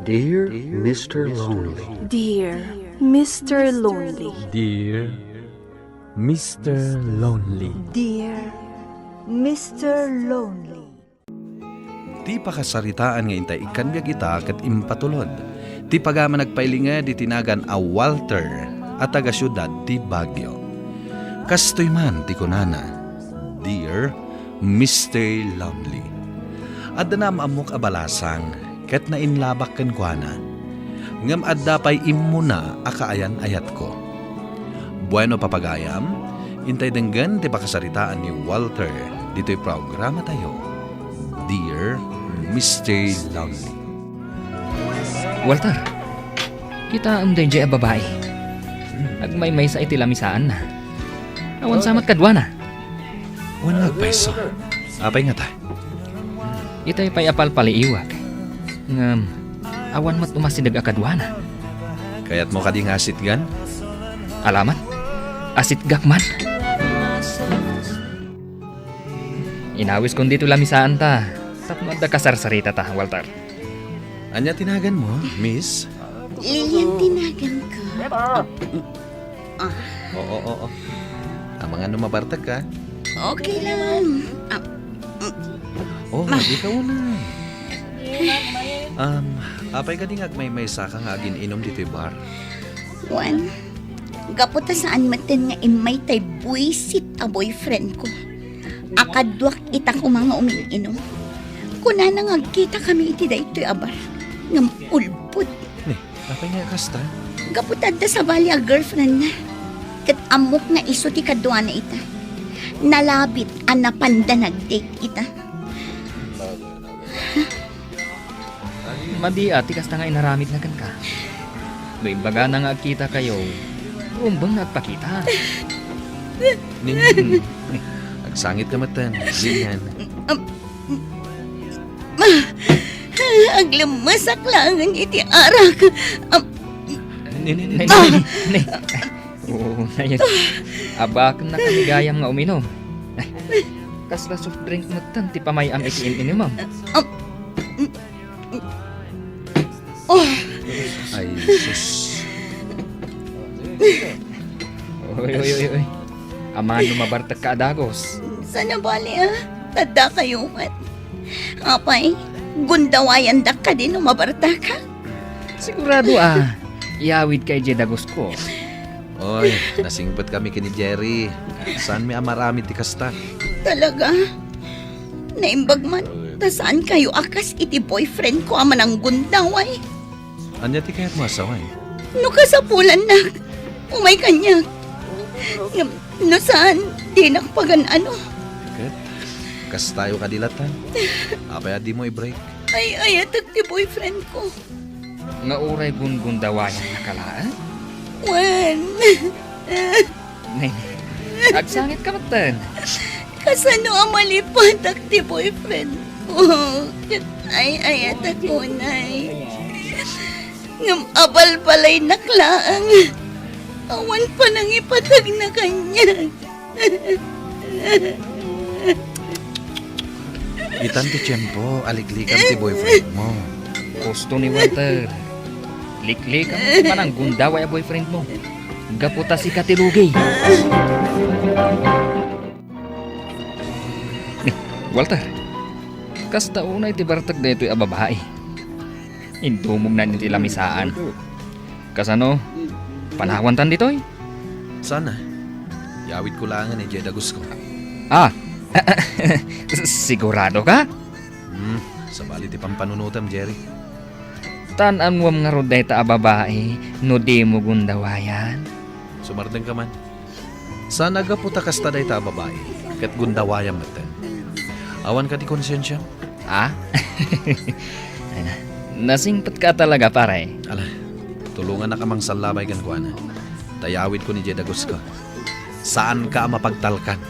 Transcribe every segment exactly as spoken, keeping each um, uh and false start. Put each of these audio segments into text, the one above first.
Dear Mister Lonely. Dear Mister Lonely. Dear Mister Lonely. Dear Mister Lonely. Ti pakasaritaan nga intay ikkan biag ita ket impatulod ti pagama nagpailinged iti nagan a Walter a taga-siudad ti Baguio. Kastoy man ti kunana, Dear Mister Lonely. Adda naam-ammok a balasang ket nainlabak kenkuana. Ngem adda pay immuna a kaayan-ayatko. Bueno, papagayam, intay denggen ti pakasaritaan ni Walter ditoy programatayo, Dear Mister Lonely. Walter, kitaem daydiay a babai. Agmaymaysa iti lamisaanna. Awan sa met kaduana. Wen nga agpayso. Apay ngata? Itay pay a palpaliiwak. Ngem, awan met umasideg a kaduana. Kayatmo kadi nga asitgan? Alaman, asitgak man. Inawiskon ditoy lamisaanta tapno adda kasarsaritata, Walter. Ania ti naganmo, miss? Lilian ti naganko. Ah. Oo, oo. Amangan no mabartekka. Okay lang. Ah, mm. Oh, ma- di ka unay. Um, apay kadi nga agmaymaysaka nga agin-inom ditoy bar? Wen, gapu ta saan metten nga immay tay buisit a boyfriend ko. A kaduak ita koma nga umin-inom. Kunana nga agkitakami iti daytoy a bar. Ngem ulbod. Ni, apay nga kasta? Gapu ta adda sabali a girlfriendna. Ket ammok nga isu ti kaduana ita. Nalabit a napanda nag-date ita. Madi a ti kasta nga inaramidna kenka. No imbagana nga agkitakayo, rumbeng nga agpakita. Ni, ni, ni. Agsangit ka metten, Lilian. Am, ma, aglemmesak laengen iti arak. Am, Ni, ni, ni. Ni, ni, ni, ni. Oo, nayon. Abakennak a gayam nga uminom. Kasla soft drink metten ti pamay-am iti in-inimam. Am, Oh, Ay, sus. Oy, oy, oy, oy. Amangan no mabartekka a dagus. Saan a bali, ah? Tadda kayo met. Apay, gundawayandak kadi no mabartaka? Sigurado, ah. Iyawidka idiay dagusko. Oy, nasingpetkami ken ni Jerry. Saanmi a maramid ti kasta? Talaga? Naimbag man, ta saan kayo a kas iti boyfriend ko a mananggundaway? Ania ti kayatmo a sawen? No kasapulannak, umay kaniak. Ngem no saan, dinak pagan-ano. Ket, kastayo kadi latta. Apay a dimo i-break? Ay-ayatek ti boyfriend ko. Nga uray gunggundawayannaka laeng? Wen. Nay, agsangitka metten. Kasano a malipatak ti boyfriend ko? Ket ay-ayatek unay. Ngem abalbalaynak laeng. Awan panangipatagna kaniak. Itan ti tiempo a liklikam ti boyfriend mo. Gusto ni Walter. Liklikam ti mananggundaway a boyfriend mo. Gapu ta sika ti lugi. Ni, Walter, kasta unay ti bartek daytoy a babai. Indumognan iti lamisaan. Kasano? Panawantan ditoy? Sana. Yawidko laengen idiay dagusko. Ah, sigurado ka? Hmm, sabali ti pampanunotem, Jerry. Tan-anwam ngarud dayta a babai no dimo gundawayan? Sumardengka man. Saan a gapu ta kasta dayta a babai, ket gundawayam metten. Awan kadi konsensiam? Ah? Ay na, nasingpetka talaga, pare. Ala, tulongannak a mangsallabay kenkuana. Ta yawidko idiay dagusko. Saanka a mapagtalkan.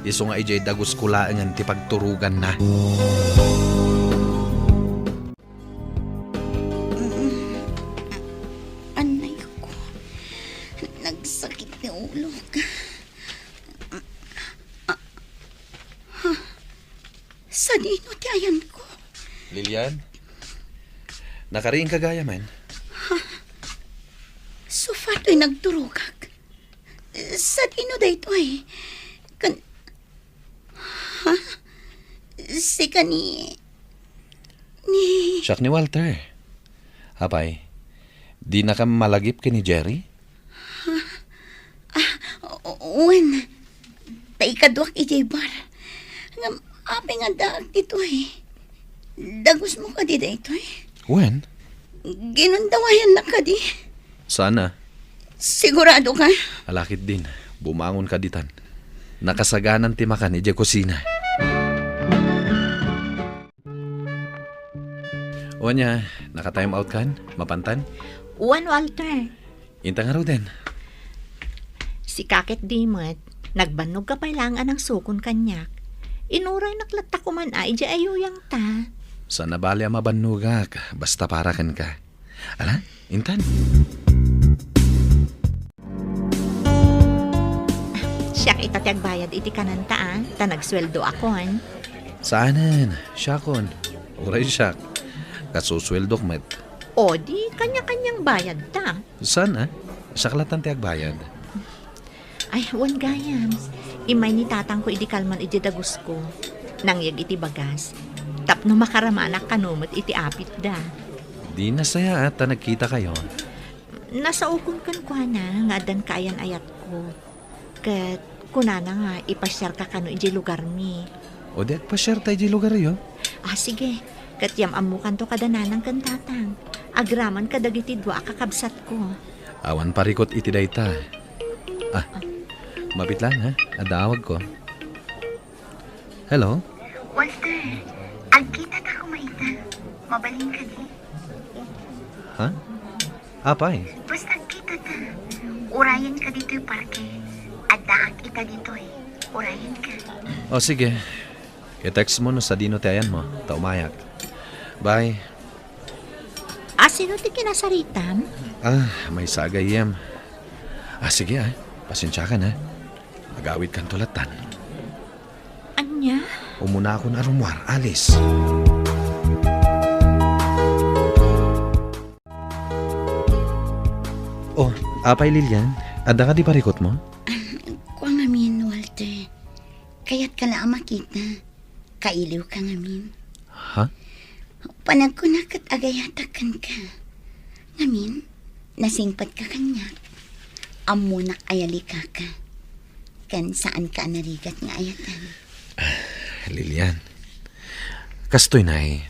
Isu nga idiay dagusko laengen ti pagturoganna. Anay ko. Nagsakit ti ulok. Ah, ha? Sadino ti ayanko? Lilian? Nakariingka gayamen? Sofatoy nagturogak. Sadino daytoy? Kan... Ha? Sika ni... ni... Siak ni Walter. Apay, dinakam malagip ken ni Jerry? Ah, o-, wen. Ta ikaduak idiay bar. Ngem apay nga addaak ditoy? Dagusmo kadi daytoy? Wen. Ginundawayannak kadi? Sana. Sigurado ka? Alakit din. Bumangon ka ditan. Nakasaganan ti makan idiay kusina. O ania, naka-time out kan? Mapantan? Wen, Walter. Inta ngaruden. Sika ket di met, nagbannog ka pay laeng a nangsukon kaniak. Inuraynak latta koman a idiay ayuyangta. Saan a bali a mabannogak, basta para kenka. Ala, intan. Siak ita ti agbayad iti kananta a, ta nagsueldoakon. Saanen, siakon. Uray siak. Kasusueldok met. O di, kanya-kanyang bayadta. Saan a? Siak lattan ti agbayad. Ay, wen gayam. Immay ni tatangko idi kalman idiay dagusko. Nangyeg iti bagas. Tapno makaramanak kano met iti apitda. Di nasayaat ta nagkitakayo. Nasaokon kenkuana nga addan kaayan-ayatko. Ket kunana nga ipasiarka kano idiay lugarmi. O di agpasiarta idiay lugaryo? Ah, sige. Ket yam-ammokanto kada nanang ken tatang. Agraman kadagiti dua a kakabsatko. Awan parikut iti dayta. Ah, mabit lang, ha? Adda awagko. Hello? Walter, agkitata koma ita. Mabalin kadi? Ha? Apay? Basta agkitata. Urayenka ditoy parke. Addaak ita ditoy. Urayenka. O, sige. I-text mo no sadino ti ayanmo, ta umayak. Bye. Asino ti kinasaritam? Ah, maysa a gayyem. Ah, sige, ah. Pasensiakan, ah. Agawidkanto lattan. Ania? Umunakon a rummuar, Alice. Oh, apay, Lilian? Adda kadi parikutmo? Kua ngamin, Walter. Kayatka la a makita. Kailiwka ngamin. Ha? Panagkuna ket agayatak kenka. Ngamin, nasingpetka kaniak. Ammonak a yalikaka. Ken saanka a narigat nga ayatan. Lilian, kastoy nay,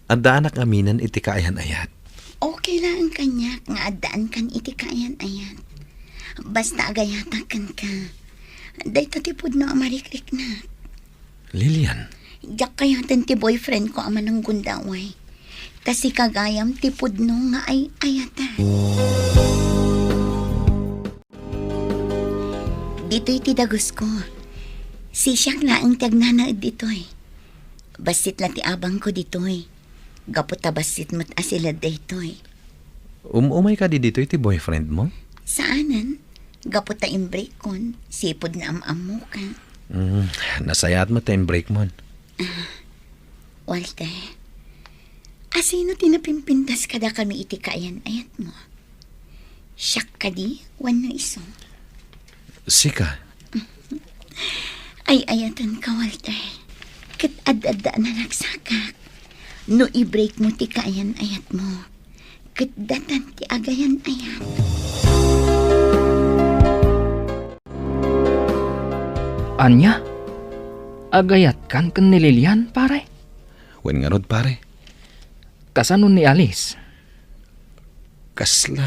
addaanak aminen iti kaayan-ayat. Okay laeng kaniak nga addaankan iti kaayan-ayat. Basta agayatak kenka. Dayta ti pudno a marikriknak. Lilian. Diak kayaten ti boyfriend ko a mananggundaway. Ta sika gayam ti pudno nga ay-ayatan. Ditoy ti dagusko. Sisiak laeng ti agnanaed ditoy. Bassit la ti abangko ditoy. Gapu ta bassit met a siled daytoy. Um-umay kadi ditoy ti boyfriend mo? Saanen. Gapu ta imbreakon, sipud naam-ammoka. Mm, nasayaat met ta imbreakmon. Ah, Walter, asino ti napimpintas kadakami iti kaayan-ayatmo? Siak kadi wenno isu? Sika. Ay-ayatenka, Walter. Ket ad-adda a naragsakak. No i-break mo ti kaayan-ayatmo, ket datan ti agayan-ayat. Ania? Agayatkan ken ni Lilian, pare? Wen ngarud, pare. Kasano ni Alice? Kasla,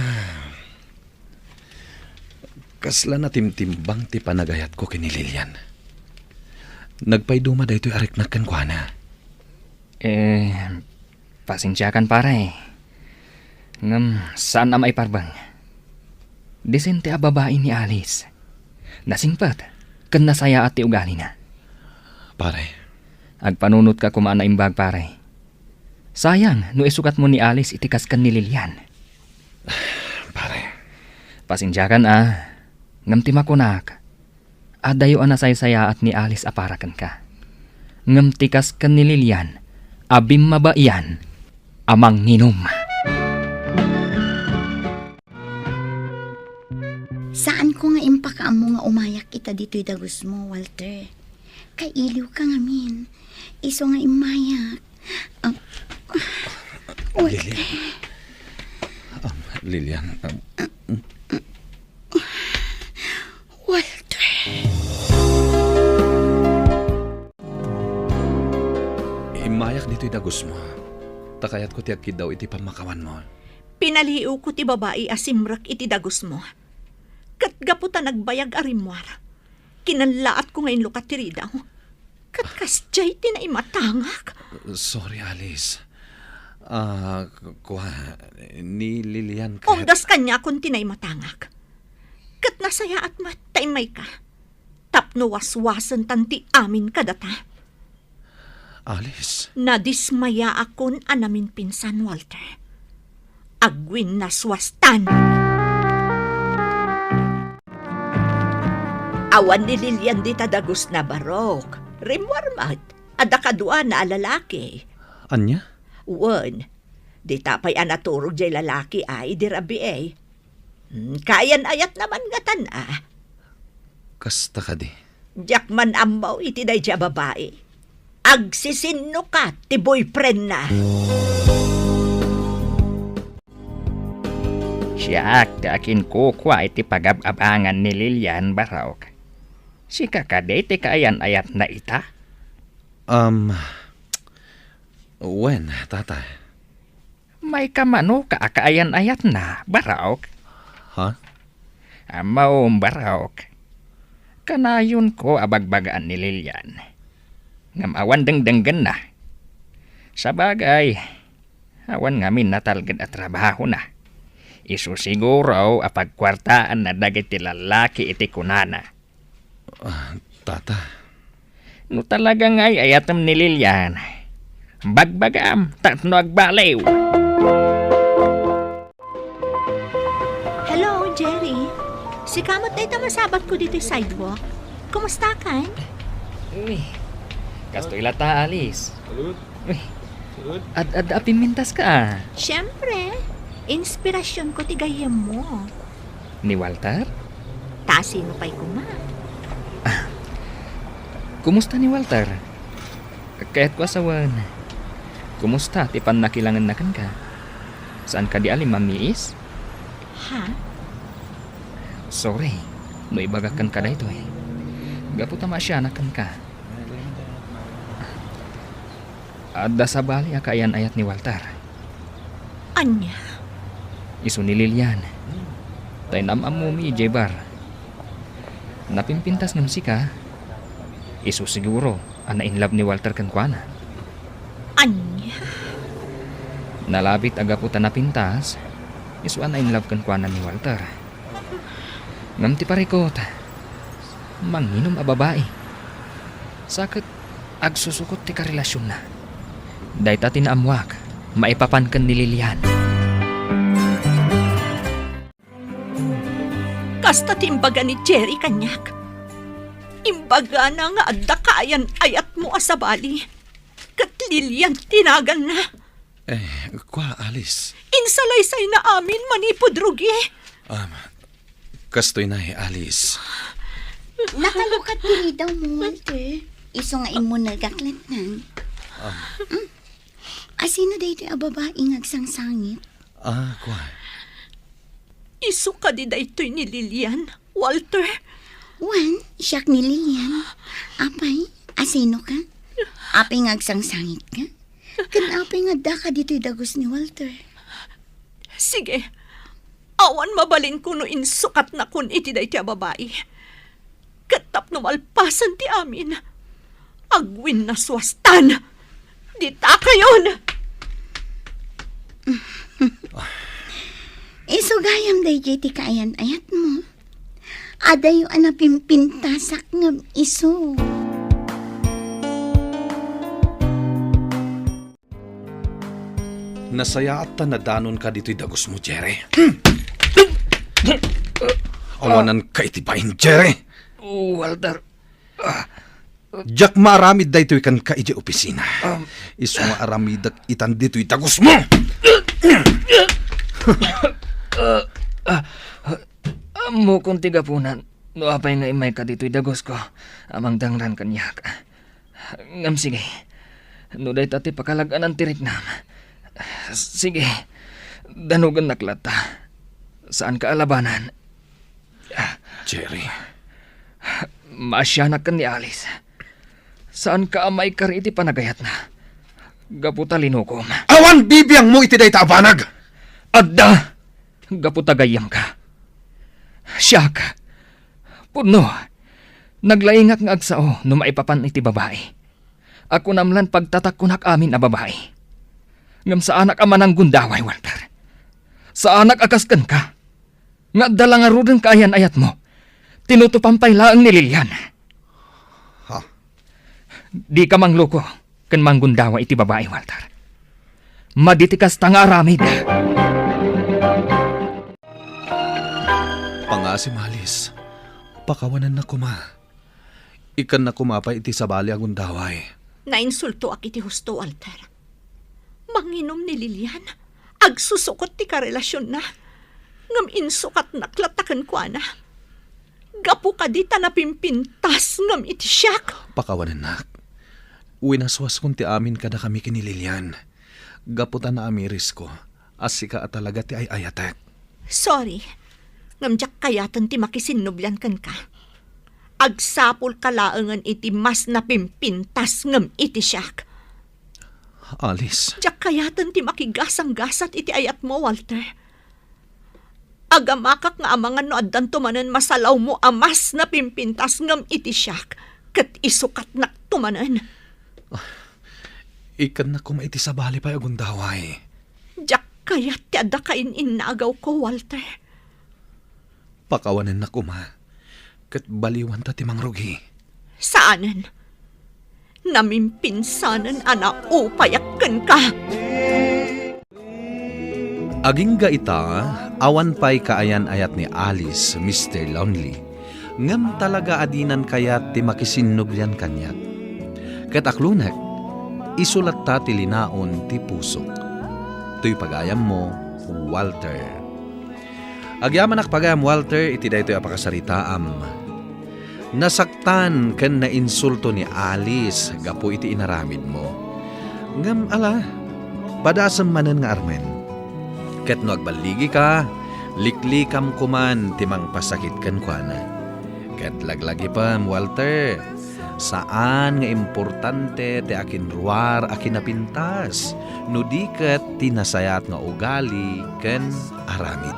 kasla natimtimbang ti panagayatko ken ni Lilian. Nagpayduma daytoy a riknak kenkuana. Eh, pasensiakan, pare. Ngem saan a maiparbeng. Disente a babai ni Alice. Nasingpet ken nasayaat ti ugalina. Pare. Agpanunotka koma a naimbag, pare. Sayang no isukat mo ni Alice iti kas ken ni Lilian. Pare. Pasensiakan a, ngem ti makunak, adayo a nasaysayaat ni Alice a para kenka. Ngem ti kas ken ni Lilian a bimmabaian, a manginum. Saanko nga impakaammo nga umayak ita ditoy dagusmo, Walter. Kailiwka ngamin. Isu nga immayak. Ah, Walter. Lilian. Um, Lilian, um, Walter. Immayak ditoy dagusmo. Ta kayatko ti agkiddaw iti pammakawanmo. Pinaliiwko ti babai a simrek iti dagusmo. Ket gapu ta nagbayag a rimmuar, kinanlaatko nga inlukat ti ridaw. Ket kasdiay ti naimatangak. Sorry, Alice. Ah, kua, ni Lilian ket Umdas kaniakon ti naimatangak. Ket nasayaat met ta immayka. Tapno waswasentan ti amin kadata. Alice. Nadismayaakon a naminpinsan, Walter. Agwinnaswastan. Awan ni Lilian dita dagusna, Barok. Rimmuar met. Adda kaduana a lalaki. Ania? Wen, dita pay a naturog jay lalaki a idi rabii. Hmm, kaayan-ayatna man ngatan a. Kasta kadi? Diak man ammo iti daydiay a babai. Agsisinnukat ti boyfriendna. Siak ti akinkukua iti pagab-abangan ni Lilian, Barok. Sika kadi ti kaayan-ayatna ita? Um, wen, Tata. Mayka mano ka a kaayan-ayatna, Barok? Ha? Ammom, Barok. Kanayonko a bagbagaan ni Lilian. Ngem awan dengdenggenna. Sabagay, awan ngamin natalged a trabahona. Isu siguro a pagkuartaanna dagiti lallaki iti kunana. Ah, Tata. No talaga nga ay-ayatem ni Lilian, bagbagam tapno agbaliw. Hello, Jerry. Sika met dayta masabatko ditoy sidewalk. Kumusta kan? Uy, kastoy latta, Alice. Salud. Uy, salud. Ad-, ad-, apimmintas ka, ah. Siyempre, inspirasyon ko ti gayyemmo. Ni Walter? Ta sino pay koma? Ah, kumusta ni Walter? Kayatko a sawen, kumusta ti pannakilangenna kenka? Saan kadi a limmamiis? Ha? Sorry, no ibagak kenka daytoy. Gapu ta maasianak kenka. Adda sabali a kaayan-ayat ni Walter. Ania? Isu ni Lilian. Ta inam-ammomi idiay bar. Napimpintas ngem sika, isu siguro a na-in love ni Walter kenkuana. Ania? Nalabit a gapu ta napintas, isu a na-in love kenkuana ni Walter. Ngem ti parikut, manginum a babai. Sa ket agsusukot ti karelasionna. Dayta ti naammoak maipapan ken ni Lilian. Kasta ti imbaga ni Jerry kaniak. Imbagana nga adda kaayan-ayatmo a sabali. Ket Lilian ti naganna. Eh, kua, Alice. Insalaysayna amin manipud rugi. Um, kastoy nay, Alice. Nakalukat ti ridawmo, Walter. Isu nga immunegak latta. Um, Mm. Asino daytoy a babai nga agsangsangit? Ah, kua. Isu kadi daytoy ni Lilian, Walter? Wen, siak ni Lilian. Apay, asino ka? Apay nga agsangsangit ka? Ken apay nga adda ka ditoy dagus ni Walter? Sige, awan mabalinko no insukatnakon iti daytoy a babai. Ket tapno malpasen ti amin, agwinnaswastan. Ditakayon! Isu gayam daydiay ti kaayan-ayatmo. Adayo a napimpintasak ngem isu. Nasayaat ta nadanonka ditoy dagusmo, Jerry. Awananka iti bain, Jerry. Oh, Walter. Ah, Diak maaramid daytoy kenka idiay opisina. Um, Isu nga aramidek itan ditoy dagusmo! Ammokon ti gapuna no apay nga immayka ditoy dagusko a mangdangran kaniak. Ngem sige, no dayta ti pakalag-anan ti riknam, sige, danogennak latta. Saanka a labanan. Jerry. Maasianak ken ni Alice. Saanka a maikari iti panagayatna. Gapu ta linukom. Awan bibiangmo iti dayta a banag! Adda! Gapu ta gayyemka. Siak. Pudno. Naglaingak nga agsao no maipapan iti babai. A kunam lan pagtatakkonak amin a babai. Ngem saanak a mananggundaway, Walter. Saanak a kas kenka. Nga adda la ngaruden kaayan-ayatmo. Tinutopan pay laeng ni Lilian. Ha? Dika mangloko ken manggundawa iti babai, Walter. Madi ti kasta nga aramid. Pangasim, Alice. Pakawanennak koma. Ikkannak koma pay iti sabali a gundaway. Nainsultoak iti husto, Walter. Manginom ni Lilian. Agsusukot ti karelasionna. Ngem insukatnak latta kenkuana. Gapu kadi ta napimpintas ngem iti siak. Pakawanennak. Winaswaskon ti amin kadakami ken ni Lilian. Gapu ta naamirisko a sika a talaga ti ay-ayatek. Sorry. Ngem diak kayaten ti makisinnublian kenka. Agsapulka laengen iti mas napimpintas ngem iti siak. Alice. Diak kayaten ti makigasanggasat iti ayatmo, Walter. Agamakak nga amangan no addanto manen masalawmo a mas napimpintas ngem iti siak, ket isukatnakto manen. Ikkannak koma iti sabali pay a gundaway. Diak kayat ti adda kain-innagawko, Walter. Pakawanennak koma, ket baliwanta ti mangrugi. Saanen. Namimpinsanen a naupayak kenka. Agingga ita, awan pay kaayan-ayat ni Alice, Mister Lonely. Ngem talaga a dinan kayat ti makisinnublian kaniak. Ket aklonek, isu latta ti linaon ti pusok. Toy pagayammo, Walter. Agyamanak pagayam, Walter, iti daytoy a pakasaritaam. Nasaktan ken nainsulto ni Alice gapu iti inaramidmo. Ngem ala, padasem manen nga armen. Ket no agballigika, liklikam koman ti mangpasakit kenkuana. Ket laglagipem, Walter, saan nga importante ti akinruar a kinapintas, no di ket ti nasayaat nga ugali ken aramid.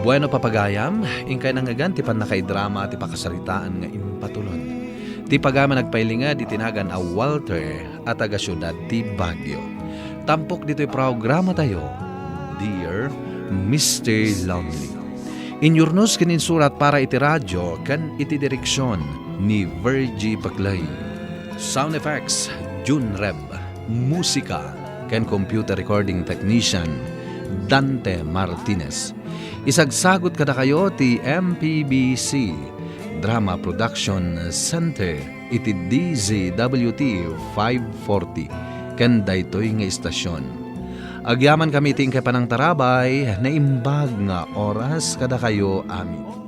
Bueno, papagayam, inkay nangngegan ti pannakaidrama ti pakasaritaan nga impatulod. Ti pagayam a nagpailinged iti nagan a Walter a taga siudad ti Baguio. Tampok ditoy programatayo, Dear Mister Lonely. Inyurnos ken insurat para iti radio ken iti direksion ni Virgie Paclay. Sound effects, Jun Reb. Musika ken computer recording technician, Dante Martinez. Isagsagut kadakayo ti M P B C Drama Production Center iti D Z W T five forty ken daytoy nga istasyon. Agyamankami iti inkay panangtarabay, naimbag nga oras kadakayo amin.